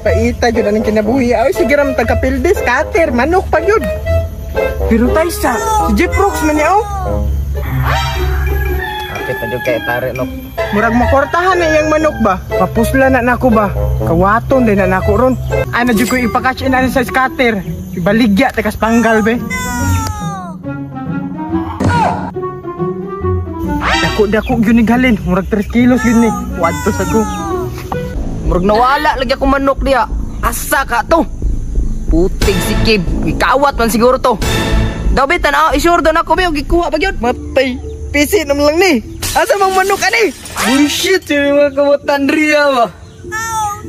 Paita gyud aning kinabuhi. Ay, sige ram tagapildi, scatter, manok pa gyud. Pero taysa, si Jeff Brooks man niya oh. Hapit na jud kay tare, nok. Murag makortahan na iyang manok ba? Papusla na nako ba? Kawaton din na nako ron. Ana jud ko ipakatch in ani sa scatter. Ibaligya takas panggal be. Dako dako gyud ni galin, murag 3 kilos gyud ni. Wadto sa go. Murag nawala lagi akong manok diha. Asa ka to? Putig si Kib, gikawat man siguro to. Daw be tan-aw, isure daw nako be og gikuha pa gyud. Matay. Pisi nam lang ni. Asa mang manok ani? Bullshit yung mga kamutan riya ba?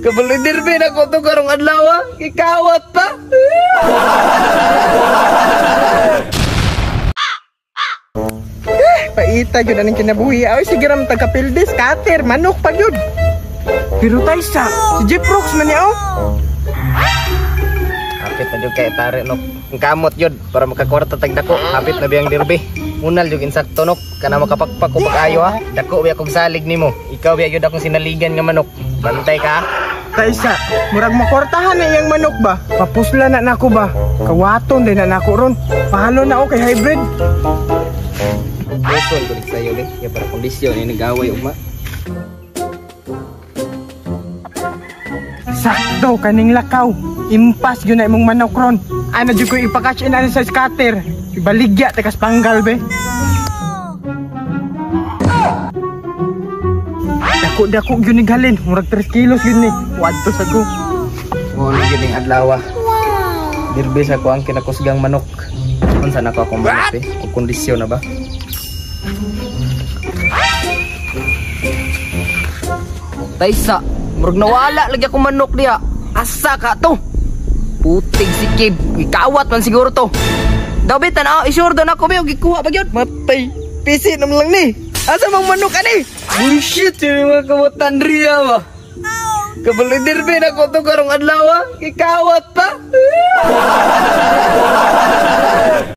Kabalo derby na ko to karong adlaw ah. Gikawat pa. Paita gyud aning kinabuhi. Ay, sige ram tagapildi, scatter, manok pa gyud. Pero taysa, si Jeff Brooks man niya oh. Hapit na jud kay tare, nok. Ang kamot yun para makakwarta tag dako. Hapit na biyang derby. Unal jud insakto, nok. Kana makapakpak ko pag-ayo ha. Dako biya kog salig nimo. Ikaw biya gyud akong sinaligan nga manok. Bantay ka ha. Taysa, murag makortahan na iyang manok ba? Papusla na nako ba? Kawaton din na nako ron. Pahalo na ako kay hybrid. Buson ko sayo be. Ya para kondisyon ni nagaway ugma. Sakto kaning lakaw. Impas gyud na imong manok ron. Ana jud ko ipakatch in ani sa scatter. Ibaligya takas panggal be. Dako dako gyud ni galin, murag 3 kilos gyud ni. Wadto sa go. Mo ni gyud ning adlaw. Derby sa ko ang kinakusgang manok. Unsa na ko akong manok be? Og kondisyon na ba? Taysa, murag nawala lagi akong manok diha. Asa ka to? Putig si Kib, gikawat man siguro to. Daw be tan-aw, isure daw nako be og gikuha pa gyud. Matay. Pisi nam lang ni. Asa mang manok ani? Bullshit yung mga kamutan riya ba? Kabalo derby na ko to karong adlaw ah. Gikawat pa.